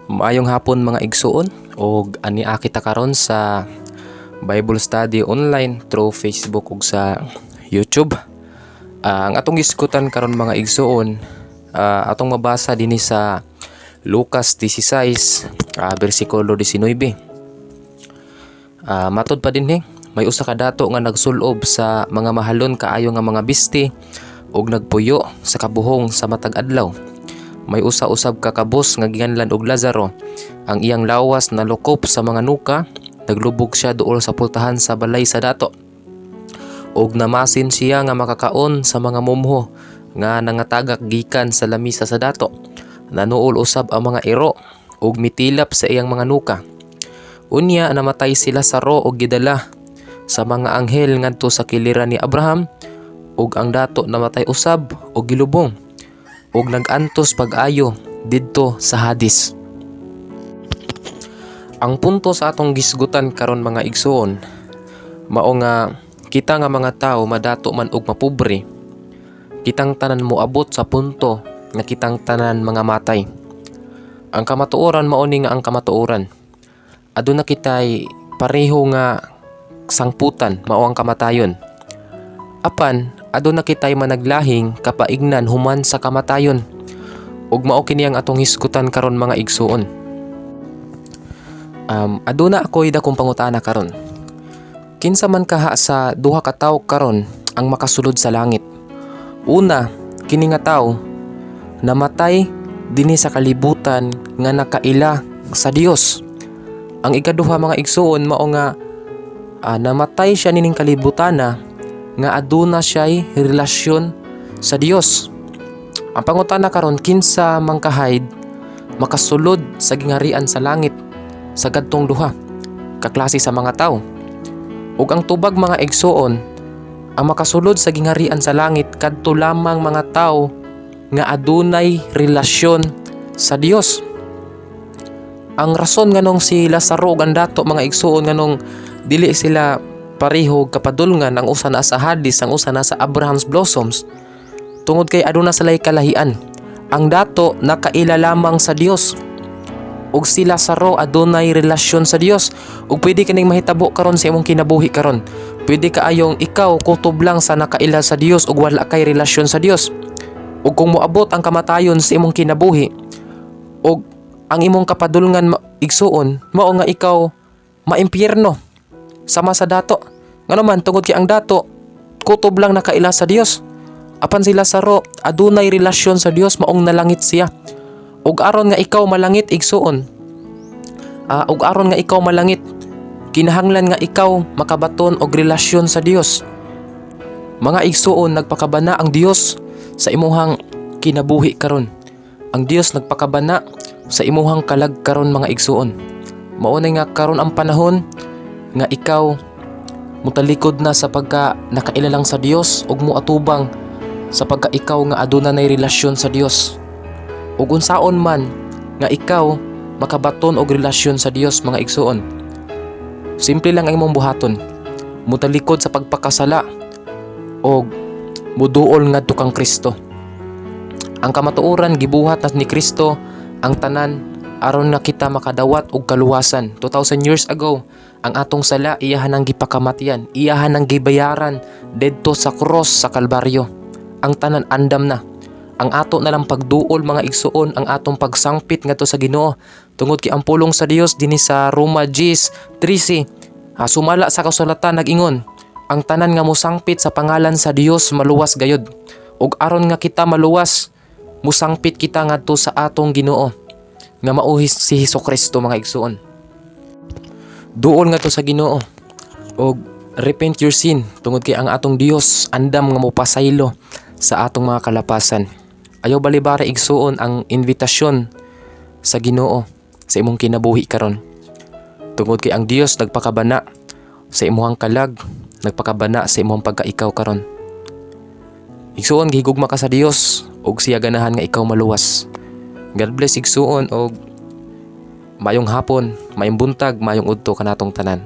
Maayong hapon, mga igsuon, og ania kita karon sa Bible study online through Facebook ug sa YouTube. Ang atong gisgutan karon, mga igsuon, atong mabasa dinhi sa Lucas 16 bersikulo 19. Matod pa dinhi, may usa ka dato nga nagsulob sa mga mahalon kaayo nga mga bisti ug nagpuyo sa kabuhong sa matag adlaw. May usa usab ka kabus nga ginganlan og Lazaro. Ang iyang lawas nalukop sa mga nuka, naglubog siya duol sa pultahan sa balay sa dato. Ug namasin siya nga makakaon sa mga mumho nga nangatagak gikan sa lamisa sa dato. Nanuol usab ang mga iro ug mitilap sa iyang mga nuka. Unya namatay si Lazaro ug gidala sa mga anghel ngadto sa kiliran ni Abraham, ug ang dato namatay usab ug gilubong ug nag-antos pag-ayo didto sa Hades. Ang punto sa atong gisgutan karon, mga igsuon, mao nga kita nga mga tao, madato man og mapobre, kitang tanan moabot sa punto nga kitang tanan mga matay. Ang kamatuoran, mao ni nga ang kamatuoran. Aduna kitay pareho nga sangputan, mao ang kamatayon. Apan aduna kitay managlahing kapaignan human sa kamatayon. Ug mao kini ang atong hisgutan karon, mga igsuon. Aduna ako'y dakong pangutana karon. Kinsa man kaha sa duha ka tawo karon ang makasulod sa langit? Una, kini nga tawo namatay dinhi sa kalibutan nga nakaila sa Dios. Ang ikaduha, mga igsuon, mao nga namatay siya nining kalibutana nga aduna siya'y relasyon sa Dios. Ang pangutana karon, kinsa man kahay makasulod sa gingharian sa langit sa kadtong duha kaklase sa mga tao? Ug ang tubag, mga igsuon, ang makasulod sa gingharian sa langit kadto lamang mga tao nga adunay relasyon sa Dios. Ang rason nganong si Lazaro ug ang dato, mga igsuon, nganong dili sila pareho kapadulngan, ang usa naa sa Hades, ang usa naa sa Abraham's blossoms, tungod kay aduna sila'y kalahian. Ang dato nakaila lamang sa Dios ug si Lazaro adunay relasyon sa Dios. Ug pwede kining mahitabo karon sa imong kinabuhi karon. Pwede kaayong ikaw kutob lang sa nakaila sa Dios ug wala kay relasyon sa Dios. Ug kung moabot ang kamatayon sa imong kinabuhi ug ang imong kapadulngan, igsuon, mao nga ikaw maimpyerno sama sa dato. Ngano man? Tungod kay ang dato kutob lang nakaila sa Dios, apan si Lazaro adunay relasyon sa Dios, maong nalangit siya. Ug aron nga ikaw malangit, igsuon, ug aron nga ikaw malangit, kinahanglan nga ikaw makabaton og relasyon sa Dios. Mga igsuon, nagpakabana ang Dios sa imuhang kinabuhi karon. Ang Dios nagpakabana sa imuhang kalag karon, mga igsuon. Mao na nga karon ang panahon nga ikaw mutalikod na sa pagka nakaila lang sa Dios ug moatubang sa pagka ikaw nga aduna nay relasyon sa Dios. Ug unsaon man nga ikaw makabaton og relasyon sa Dios, mga igsuon? Simple lang ang imong buhaton. Mutalikod sa pagpakasala og muduol ngadto kang Kristo. Ang kamatuoran, gibuhat na ni Kristo ang tanan aron na kita makadawat og kaluwasan. 2000 years ago, ang atong sala iyahan ang gipakamatyan, iyahan ang gibayaran didto sa cross sa Kalbaryo. Ang tanan andam na. Ang ato na lang pagduol, mga igsuon, ang atong pagsangpit ngadto sa Ginoo. Tungod kay ang pulong sa Dios dinhi sa Roma 10:13, sumala sa kasulatan nag-ingon, ang tanan nga mosangpit sa pangalan sa Dios maluwas gayud. Ug aron nga kita maluwas, musangpit kita ngadto sa atong Ginoo nga mao si Hesus Kristo, mga igsuon. Duol ngadto sa Ginoo og repent your sin, tungod kay ang atong Dios andam nga mopasaylo sa atong mga kalapasan. Ayaw balibara, igsuon, ang invitasyon sa Ginoo sa imong kinabuhi karon. Tungod kay ang Dios nagpakabana sa imuhang kalag, nagpakabana sa imong pagkaikaw karon. Igsuon, gihigugma ka sa Dios ug siya ganahan nga ikaw maluwas. God bless, igsuon, og maayong hapon, maayong buntag, maayong udto kanatong tanan.